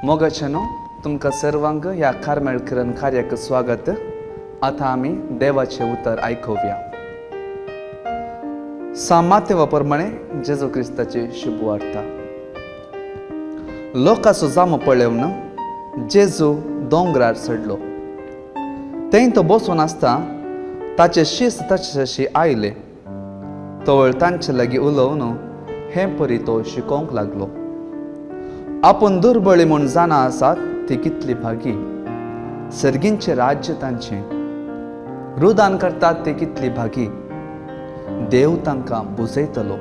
मोगाचेनो तुमकां सर्वांक ह्या कार्मेळ किरण कार्याक स्वागत. आतां आमी देवाचें उतर आयकुया. सामातेवा प्रमाणे जेजू क्रिस्ताची शुभ वार्ता. लोकांचो जामो पळोवन जेजू दोंगरार चडलो. थंय तो बसून आसता ताचे शिस्त ताचे तशी आयले. तवळ तांचे लागीं उलोवन हें परी तो शिकोवंक लागलो. आपूण दुर्बळी म्हूण जाणा आसात ती कितली भागी, सर्गींचें राज्य तांचें. रुदान करतात ती कितली भागी, देव तांकां बुजयतलो.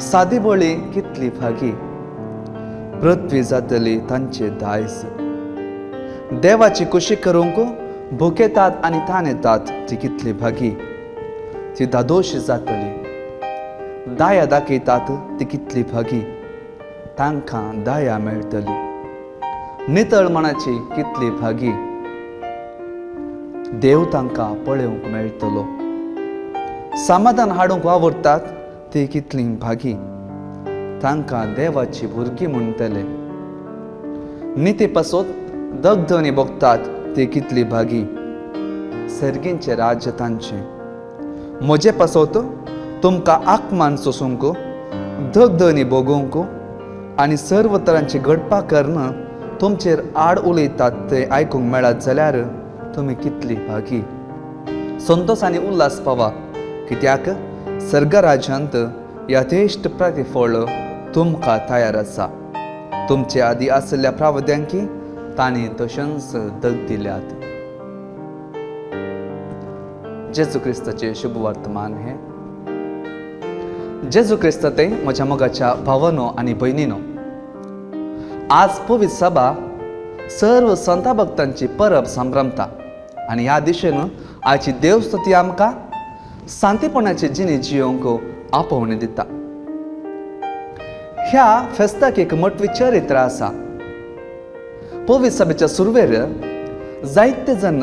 सादी बळी कितली भागी, पृथ्वी जातली तांचे दायज. देवाची कुशी करूंक भुकेतात आनी तानेतात ती कितली भागी, ती धादोशी जातली. दाया दाखयतात ती कितली भागी, तांकां दया मेळटली. नितळ मनाची कितली भागी, देव तांकां पळोवंक मेळटलो. समाधान हाडूंक वावुरतात ती कितली भागी, तांकां देवाची भुरगीं म्हणटले. निती पासत दगदनी भोगतात ती कितली भागी, सर्गींचें राज्य तांचें. म्हजे पासत तुमकां आकमान सोसूंक, दगदनी भोगोवंक आनी सर्व तरांची घडपा करून तुमचेर आड उलयतात ते आयकूंक मेळत जाल्यार तुमी कितली भागी. संतोश आनी उल्हास पावा, कित्याक सर्गराज्यांत यथेश्ट प्रतिफळ तुमकां तयार आसा. तुमचे आदी आशिल्ल्या प्रावद्यांकी तांणी तशेंच दग दिल्यात. जेजू क्रिस्ताचें शुभ वर्तमान हें. जेजू क्रिस्त ते म्हज्या मोगाच्या भावानो आनी भयणीनो, आज पवित्र सभा सर्व संता भक्तांची परब संभ्रमता आनी ह्या दिशेन आयची देवस्तुती आमकां शांतीपणाची जिणी जियोंक आपोवणी दिता. ह्या फेस्ताक एक मोटवी चरित्र आसा. पवित्र सभेच्या सुरवेर जायते जण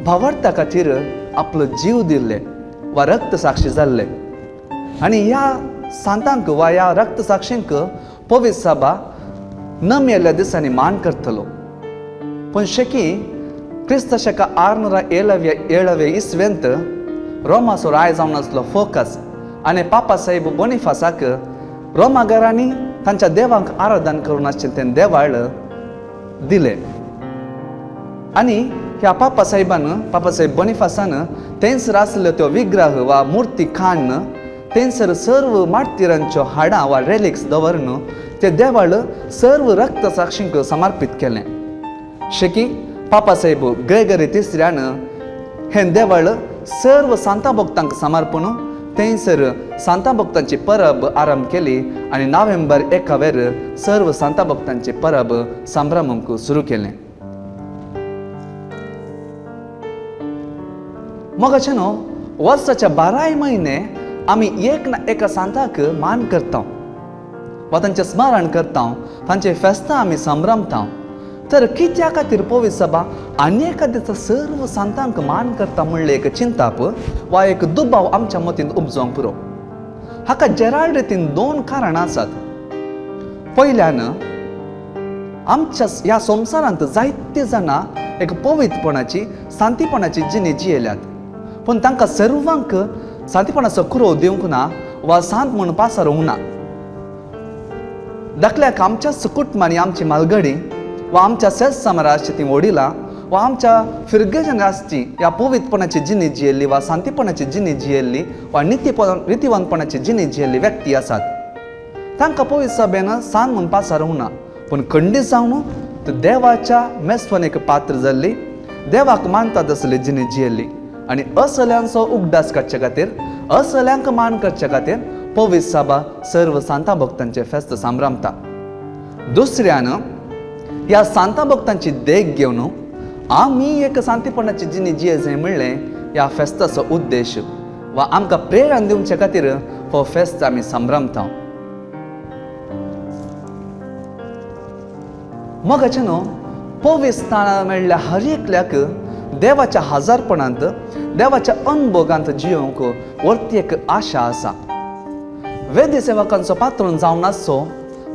भावार्था खातीर आपलो जीव दिल्ले वा रक्त साक्षी जाल्ले आनी ह्या सांतांक वा ह्या रक्त साक्षींक पवित्र सभा नमेल्ल्या दिसांनी मान करतलो. पूण शेकी क्रिस्त शका 607 इसवेंत रोमाचो राय जावन आसलो फोकस आनी पापा साहेब बोनिफासाक रोमागरांनी तांच्या देवांक आराधन करून आसचें तें देवाळ दिलें आनी ह्या पापा साहेबान, पापा साहेब बोनिफासान थंयसर आसल्यो त्यो विग्रह वा मुर्ती काडून थंयसर सर्व मार्तिरांच्यो हाडां वा रेलिक्स दवरून ते देवाळ सर्व रक्त साक्षींक समर्पीत केलें. शेकी पापा साहेब ग्रेगरी तिसऱ्यान हें देवळ सर्व सांता भक्तांक समर्पण थंयसर सांता भक्तांची परब आरंभ केली आनी नोव्हेंबर 1 सर्व सांता भक्तांची परब संभ्रमूंक सुरू केलें. मोगाचे न्हू, वर्साच्या 12 म्हयने आमी एक ना एका सांताक मान करता वा तांचें स्मरण करता, तांचे फेस्तां आमी संभ्रमता. तर कित्या खातीर पवित्र सभा आनी एका दिसा सर्व सांतांक मान करता म्हणलें एक चिंताप वा एक दुबाव आमच्या मतींत उपजोवंक पुरो. हाका जेराल्ड रितीन 2 कारणां आसात. पयल्यान आमच्या ह्या संवसारांत जायते जाणां एक पवित्रपणाची शांतीपणाची जिणी जियेल्यात, पूण तांकां सर्वांक शांतीपणाचो कुरो दिवंक ना वा शांत म्हूण पासारूंक ना. धाकल्याक आमच्याच कुटुंबांनी आमची मालगडी वा आमच्या सेस सामर आसची ती वडिलां वा आमच्या फिरगेजांनी आसची ह्या पवित्रपणाची जिणी जियेल्ली वा शांतीपणाची जिणी जियेल्ली वा नितीवंतपणाची जिणी जियेल्ली व्यक्ती आसात. तांकां पवित्र सभेन शांत म्हूण पासारूंक ना, पूण खंडीत जावन ते देवाच्या मेस्वनेक पात्र जाल्ली, देवाक मानतात असली जिणी जियेल्ली आनी असल्यांचो उगडास काडचे खातीर, असल्यांक मान करचे खातीर पवित्र सभा सर्व सांता भक्तांचे फेस्त संभ्रमता. दुसऱ्यान ह्या सांता भक्तांची देख घेवन आमी एक शांतीपणाची जिणी जिये जाय म्हणलें ह्या फेस्ताचो उद्देश वा आमकां प्रेरणा दिवचे खातीर हो फेस्त आमी संभ्रमता. मोगाचे न्हू, पवित्र स्थानां मेळ्ळ्या हर एकल्याक देवाच्या हजारपणांत, देवाच्या अनभोगांत जियोवंक वर्ती एक आशा आसा. वेदी सेवकांचो पात्रण जावन आसचो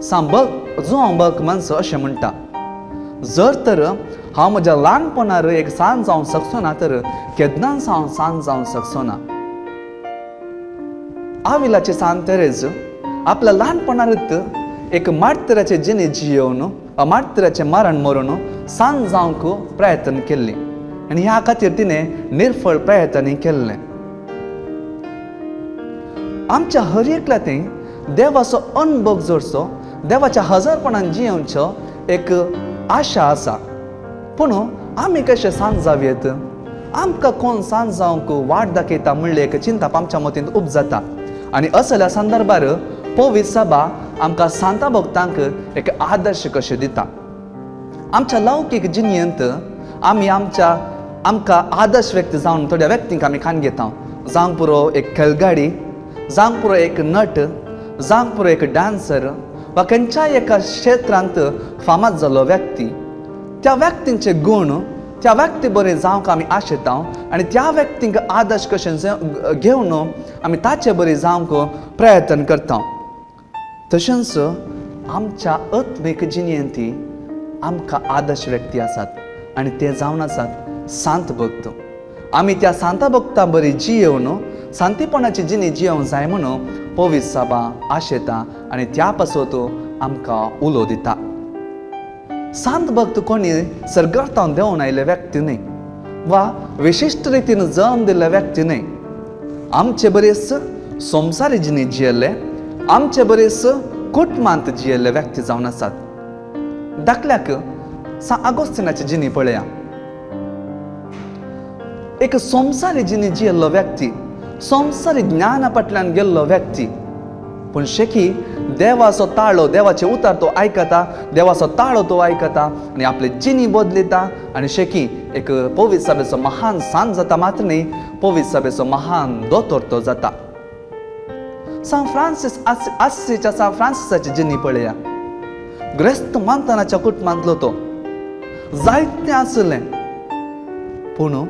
सांब जुआंव बर्कमन्स अशें म्हणटा, जर तर हांव म्हज्या ल्हानपणार एक सांत जावंक शकचो ना तर केन्नाच हांव सांत जावंक शकचो ना. आविलाचे सांत तेरेज आपल्या ल्हानपणारच एक मार्तराचे जिणे जियोवन मार्तराचें मरण मरून सांत जावंक प्रयत्न केल्ली आनी ह्या खातीर तिणें निर्फळ प्रयत्नय केल्लें. आमच्या हर एकल्या थंय देवाचो अनभोग जोडचो, देवाच्या हजारपणान जियोवचो एक आशा आसा. पूण आमी कशें सांत जावयेत, आमकां कोण सांत जावंक वाट दाखयता म्हणलें एक चिंतप आमच्या मतींत उपजाता. आनी असल्या संदर्भार पवित्र सभा आमकां सांता भक्तांक एक आदर्श कशें दिता. आमच्या लौकीक जिणेंत आमी आमच्या आमकां आदर्श व्यक्ती जावन थोड्या व्यक्तींक आमी खान घेता. जावंक पुरो एक खेळगाडी, जावंक पुरो एक नट, जावंक पुरो एक डांसर वा खंयच्याय एका क्षेत्रांत फामाद जाल्लो व्यक्ती. त्या व्यक्तींचे गूण त्या व्यक्ती बरें जावंक आमी आशेता आनी त्या व्यक्तींक आदर्श कशें घेवन आमी ताचे बरें जावंक प्रयत्न करता. तशेंच आमच्या आत्मीक जिणेंत आमकां आदर्श व्यक्ती आसात आनी ते जावन आसात सांत भक्त. आमी त्या सांता भक्तां बरी जियेवन सांतीपणाची जिणी जियोवंक जाय म्हणून पवित्र सभा आशेता आनी त्या पासत आमकां उलो दिता. सांत भक्त कोणी सर्गांत देंवन आयिल्ले व्यक्ती न्हय वा विशिश्ट रितीन जल्म दिल्ले व्यक्ती न्हय. आमचे बरेच संवसारी जिणी जियेल्ले, आमचे बरेच कुटुंबांत जियेल्ले व्यक्ती जावन आसात. दाखल्याक सांत आगोस्तिनाची जिणी पळया. एक संवसारी जिणी जियेल्लो व्यक्ती, संवसारी ज्ञाना फाटल्यान गेल्लो व्यक्ती, पूण शेकी देवाचो ताळो, देवाचें उतर तो आयकता, देवाचो ताळो तो आयकता आनी आपली जिणी बदलिता आनी शेकी एक पवित्र सभेचो महान सांत जाता मात्र न्हय, पवित्र सभेचो महान दोतोर तो जाता. सांत फ्रांसीस आस्सीच्या सांत फ्रांसिसाची जिणी पळया. ग्रेस्त मानतनाच्या कुटुंबांतलो तो, जायतें आसलें, पूण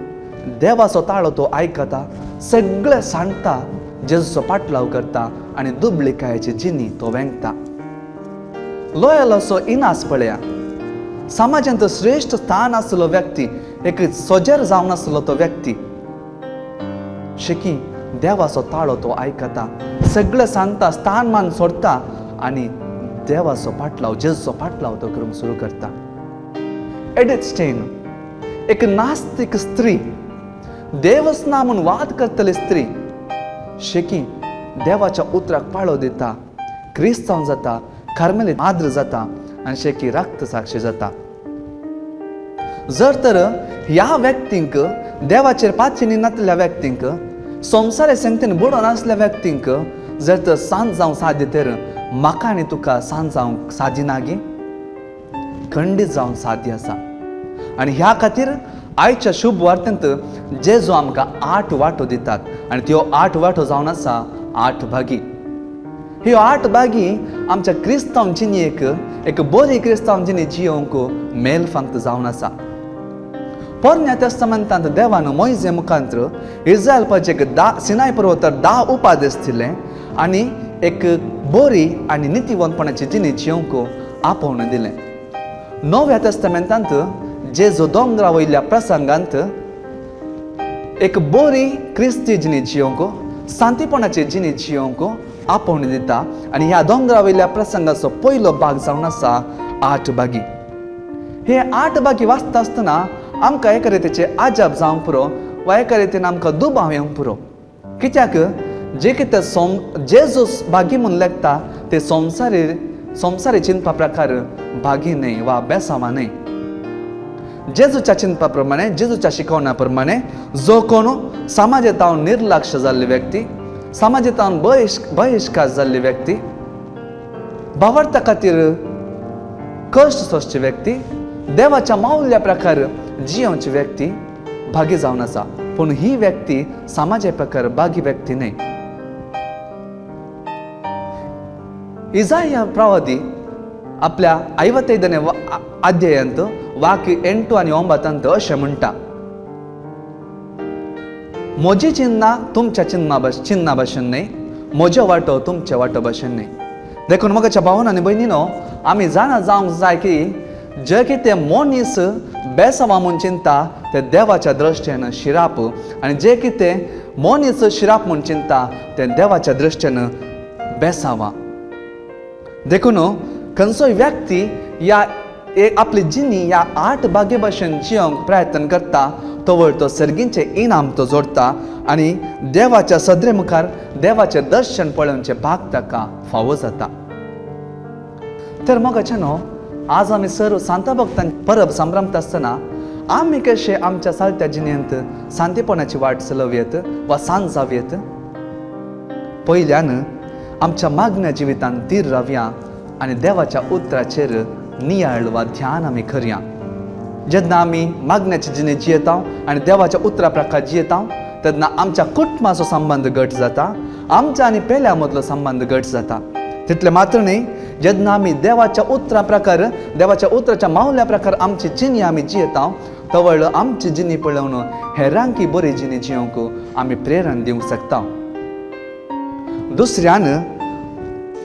देवाचो ताळो तो आयकता, सगळें सांगता, जेजूचो पाटलाव करता आनी दुबळिकायेची जिणी तो वेंगता. लोयलाचो इनास पळया. समाजांत श्रेश्ठ स्थान आसलो व्यक्ती, एक सोजर जावन आसलो तो व्यक्ती, शेकी देवाचो ताळो तो आयकता, सगळें सांगता, स्थान मान सोडटा आनी देवाचो पाटलाव, जेजूचो पाटलाव तो करूंक सुरू करता. एडिथ स्टेन एक नास्तीक स्त्री, देवच ना म्हूण वाद करतली स्त्री, शेकी देवाच्या उतराक पाळो दिता, क्रिस्तांव जाता, कार्मेली माद्र जाता आनी शेकी रक्त साक्षी जाता. जर तर ह्या व्यक्तींक देवाचेर पातयेनी नासल्या व्यक्तींक, संवसारे संगतीन बुडोन आसल्या व्यक्तींक जर तर सांत जावंक साध्य तर म्हाका आनी तुका सांत जावंक साध्य ना गी? खंडीत जावंक साध्य आसा. आनी ह्या खातीर आयच्या शुभ वार्तेंत जेजू आमकां 8 वाटो दितात आनी त्यो 8 वाटो जावन आसा 8 भागी. ह्यो 8 भागी आमच्या क्रिस्तांव जिणेक एक बरी क्रिस्तांव जिणी जियोवंक मेल फांक्त जावन आसा. पोरण्या तेस्तामेंतांत देवान मोयजे मुखांत्र इस्रायल प्रजेक सिनाय पर्वतार 10 उपादेश दिले आनी एक बरी आनी नितीवंतपणाची जिणी जियोवंक आपोवणें दिलें. नव्या तेस्तामेंतांत जेजू दोंगरा वयल्या प्रसंगांत एक बरी क्रिस्ती जिणी जियोवंक, शांतीपणाची जिणी जियोवंक आपोवणें दिता आनी ह्या दोंगरा वयल्या प्रसंगाचो पयलो भाग जावन आसा 8 भागी. हे 8 भागी वाचता आसतना आमकां एका रितीचे आजाप जावंक पुरो वा एका रितीन आमकां दुबाव येवंक पुरो. कित्याक जे कितें जेजू भागी म्हूण लेखता ते संवसारी चिंतपा प्रकार भागी न्हय वा बेसांवां न्हय. जेजूच्या चिंतपा प्रमाणे, जेजूच्या शिकवण्या प्रमाणे जो कोण समाजेंत निर्लक्ष जाल्ली व्यक्ती, समाजेंत बहिश्कार जाल्ली व्यक्ती, भावार्था खातीर कश्ट सोंसची व्यक्ती, देवाच्या मावल्या प्रकार जियोवची व्यक्ती भागी जावन आसा. पूण ही व्यक्ती समाजे प्रकार भागी व्यक्ती न्हय. इजाया प्रवादी आपल्या 55 अध्यायांत वाक्य 8 आनी 9 अशें म्हणटा, म्हजी चिन्नां तुमच्या चिन्ना भाशेन न्हय, म्हज्यो वाटो तुमच्या वाटो भाशेन न्हय. देखून म्हज्या भावान आनी भयणीनो, आमी जाणा जावंक जाय की जे कितें मनीस बेसांवां म्हूण चिंता तें देवाच्या दृश्टेन शिराप आनी जे कितें मनीस शिराप म्हूण चिंता तें देवाच्या दृश्टेन बेसांवां. देखून खंयचोय व्यक्ती ह्या एक आपली जिणी ह्या आठ भाग्य भाशेन जियोंक प्रयत्न करता तवळ तो सर्गींचें इनाम तो जोडटा आनी देवाच्या सदरे मुखार देवाचें दर्शन पळोवचें भाग ताका फावो जाता. तर मोगाचे न्हू, आज आमी सर्व सांता भक्तांक परब संभ्रमता आसतना आमी कशे आमच्या सालत्या जिणेंत शांतीपणाची वाट चलोवयेत वा सांत जावयेत? पयल्यान आमच्या मागण्या जिवितान थीर रावया आनी देवाच्या उतराचेर नियाळ वा ध्यान आमी करया. जेन्ना आमी मागण्याची जिणे जियेता आनी देवाच्या उतरा प्रकार जियेता तेन्ना आमच्या कुटुंबाचो संबंद घट जाता, आमच्या आनी पेल्या मदलो संबंद घट जाता. तितलें मात्र न्ही, जेन्ना आमी देवाच्या उतरा प्रकार देवाच्या उतराच्या मावल्या प्रकार आमची जिणी आमी जियेता तवळ आमची जिणी पळोवन हेरांकी बरी जिणी जियोंक आमी प्रेरणा दिवंक शकता.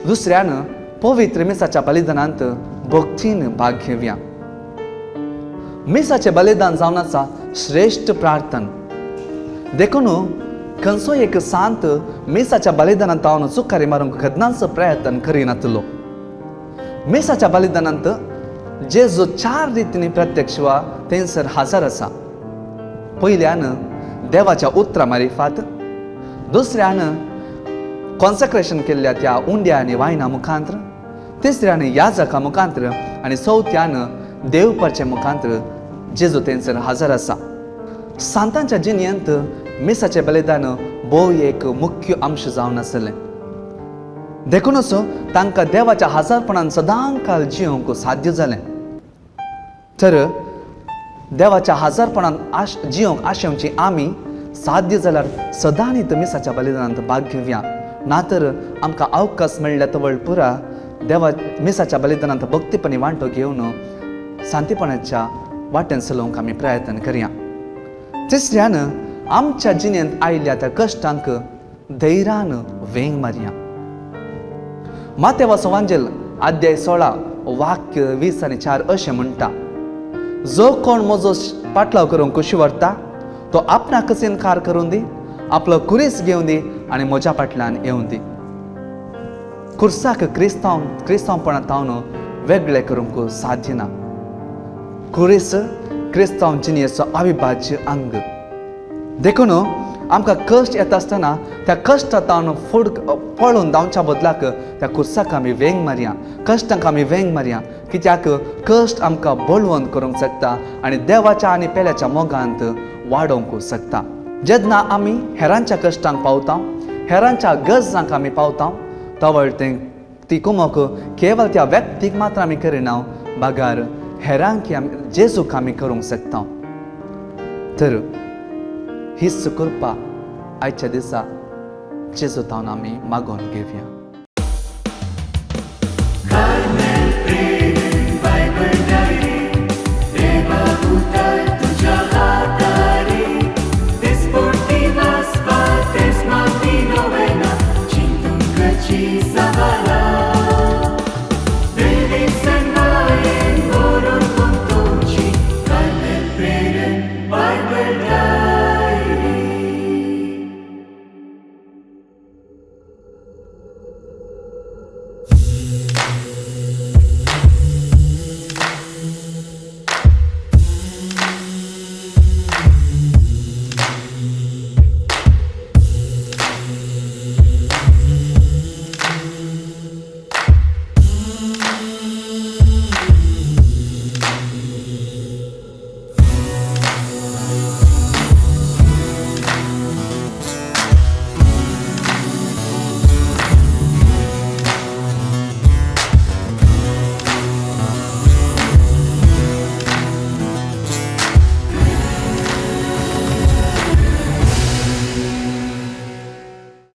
दुसऱ्यान पवित्र मिसाच्या बलिदानांत भक्तीन भाग घेवया. मिसाचें बलिदान जावन आसा श्रेश्ठ प्रार्थन. देखून खंयचो एक सांत मिसाच्या बलिदानांत हांव चुकारी मारूंक केन्नाच प्रयत्न करिनातलो. मिसाच्या बलिदानांत जेजू चार रितींनी प्रत्यक्ष वा थंयसर हजर आसा. पयल्यान देवाच्या उतरां मारिफात, दुसऱ्यान कॉन्सक्रेशन केल्ल्या त्या उंड्या आनी वायना मुखांत्र, तिसऱ्यान याजका मुखांत्र आनी चवथ्यान देवपाच्या मुखांत्र जेजू थंयसर हजर आसा. सांतांच्या जिणेंत मिसाचें बलिदान भोव एक मुख्य अंश जावन आसलें. देखूनच तांकां देवाच्या हजारपणान सदां काल जियोंक साध्य जालें. तर देवाच्या हजारपणान आश जियोंक आशेवची आमी साध्य जाल्यार सदांच मिसाच्या बलिदानांत भाग घेवया. ना तर आमकां अवकाश मेळ्ळ्या तवळ पुरा देवा मिसाच्या बलिदानांत भक्तीपणी वांटो घेवन शांतीपणाच्या वाटेन चलोवंक आमी प्रयत्न करया. तिसऱ्यान आमच्या जिणेंत आयिल्ल्या त्या कश्टांक धैर्यान वेंग मारया. मातेवाचो वांजेल अध्याय 16 वाक्य 20 आनी 4 अशें म्हणटा, जो कोण म्हजो पाटलाव करूंक कुशी व्हरता तो आपणाकच इनकार करूं दी, आपलो कुरीस घेवन दी आनी म्हज्या फाटल्यान येवं दी. कुर्साक क्रिस्तांवपणा तावन वेगळें करूंक साध्य ना. कुरीस क्रिस्तांव जिणेचो अविभाज्य अंग. देखून आमकां कश्ट येता आसतना त्या कश्टांत फुड पळून धांवच्या बदलाक त्या कुर्साक आमी वेंग मारया, कश्टांक आमी वेंग मारया. कित्याक कश्ट आमकां बळवंत करूंक शकता आनी देवाच्या आनी पेल्याच्या मोगांत वाडोवंक शकता. जेन्ना आमी हेरांच्या कश्टांक पावता, हेरांच्या गरजांक आमी पावता, तवळ तें ती कुमक केवल त्या व्यक्तीक मात्र आमी करिना, बगर हेरांक आमी जेजूक आमी करूंक शकता. तर हीच कृपा आयच्या दिसा जेजू तावन आमी मागोवन घेवया.